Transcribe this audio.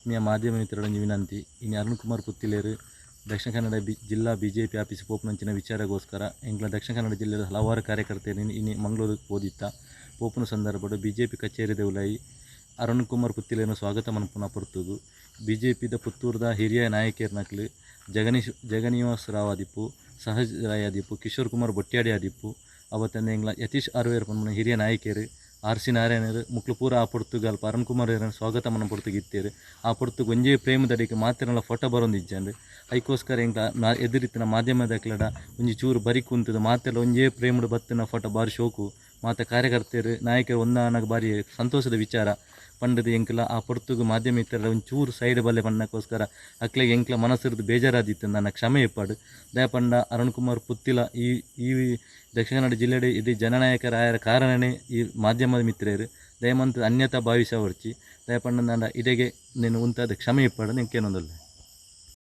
ಆತ್ಮೀಯ ಮಾಧ್ಯಮ ಮಿತ್ರರ ಒಂಜಿ ವಿನಂತಿ. ಇನಿ ಅರುಣ್ ಕುಮಾರ್ ಪುತ್ತಿಲೆರ್ ದಕ್ಷಿಣ ಕನ್ನಡ ಬಿ ಜಿಲ್ಲಾ ಬಿಜೆಪಿ ಆಫೀಸ್ ಪೋಪುನಂಚಿನ ವಿಚಾರಗೋಸ್ಕರ ಎಂಕ್ಲ ದಕ್ಷಿಣ ಕನ್ನಡ ಜಿಲ್ಲೆದ ಹಲವಾರು ಕಾರ್ಯಕರ್ತೆರ್ ಇನಿ ಮಂಗಳೂರುಗ್ ಪೋದಿತ್ತ. ಪೋಪುನ ಸಂದರ್ಭಡ್ ಬಿಜೆಪಿ ಕಚೇರಿದ ಉಲಾಯಿ ಅರುಣ್ ಕುಮಾರ್ ಪುತ್ತಿಲೆನ್ ಸ್ವಾಗತ ಮನ್ಪುನ ಪೊರ್ತುಗು ಬಿಜೆಪಿದ ಪುತ್ತೂರುದ ಹಿರಿಯ ನಾಯಕೆರ್ನಕ್ಲ್ ಜಗನೀಶ್ ಜಗನಿವಾಸ್ ರಾವ್ ಆದಿಪ್ಪು, ಸಹಜ್ ರಾಯ್ ಆದಿಪ್ಪು, ಕಿಶೋರ್ ಕುಮಾರ್ ಬೊಟ್ಯಾಡಿ ಆದಿಪ್ಪು, ಅವತ್ತಂದೆ ಎಂಕ್ಲ ಯತೀಶ್ ಅರ್ವೇರ್ ಪನ್ಪುನ ಹಿರಿಯ ನಾಯಕೆರ್, ಆರ್ ಸಿ ನಾರಾಯಣೆರ್ ಮುಕ್ಲು ಪೂರ ಆ ಪೊರ್ತುಗು ಅಲ್ಪ ಅರುಣ್ ಕುಮಾರ್ ಸ್ವಾಗತ ಮನ್ನ ಪೊರ್ತುಗು ಇತ್ತೆರ್. ಆ ಪೊರ್ತುಗು ಒಂಜೇ ಪ್ರೇಮದಡಿಕ್ ಮಾತೆರ್ನಲ ಫೋಟೋ ಬರೊಂದಿಜ್ಜಂಡ್. ಐಕೋಸ್ಕರ ಎಂಕ್ಲ ಎದುರಿತ್ತಿನ ಮಾಧ್ಯಮದಕ್ಲೆಡ ಒಂಜಿ ಚೂರು ಬರಿಕ್ ಉಂತುದು ಮಾತೆರ್ಲ ಒಂಜೇ ಪ್ರೇಮಡ್ ಬತ್ತಿನ ಫೋಟೋ ಬಾರಿ ಶೋಕು, ಮಾತ ಕಾರ್ಯಕರ್ತೆರ್ ನಾಯಕೆರ್ ಒಂದಾನಗ ಬಾರಿ ಸಂತೋಷದ ವಿಚಾರ ಪಂಡುದು ಎಂಕ್ಲ ಆ ಪೊರ್ತುಗು ಮಾಧ್ಯಮ ಮಿತ್ರರ ಒಂಚೂರು ಚೂರು ಸೈಡ್ ಬಲ್ಲೆ ಪನ್ನಕ್ಕೋಸ್ಕರ ಅಕ್ಲೆಗ್ ಎಂಕ್ಲ ಮನಸ್ಸಿರ್ದು ಬೇಜಾರಾದಿತ್ತು, ನನ್ನ ಕ್ಷಮೆ ಇಪ್ಪಡು. ದಯ ಪಂಡ ಅರುಣ್ ಕುಮಾರ್ ಪುತ್ತಿಲ ಈ ಈ ದಕ್ಷಿಣ ಕನ್ನಡ ಜಿಲ್ಲೆಡ್ ಇಡೀ ಜನನಾಯಕರಾಯರ ಕಾರಣನೇ ಈ ಮಾಧ್ಯಮದ ಮಿತ್ರರು. ದಯಮಂತ್ ಅನ್ಯತಾ ಭಾವಿಸವರ್ಚಿ. ದಯ ಪಂಡ ಇಡೆಗೆ నేను ಉಂತಾದ ಕ್ಷಮೆ ಇಪ್ಪಡು. ಎಂಕೇನೊಂದುಲ್ಲೆ.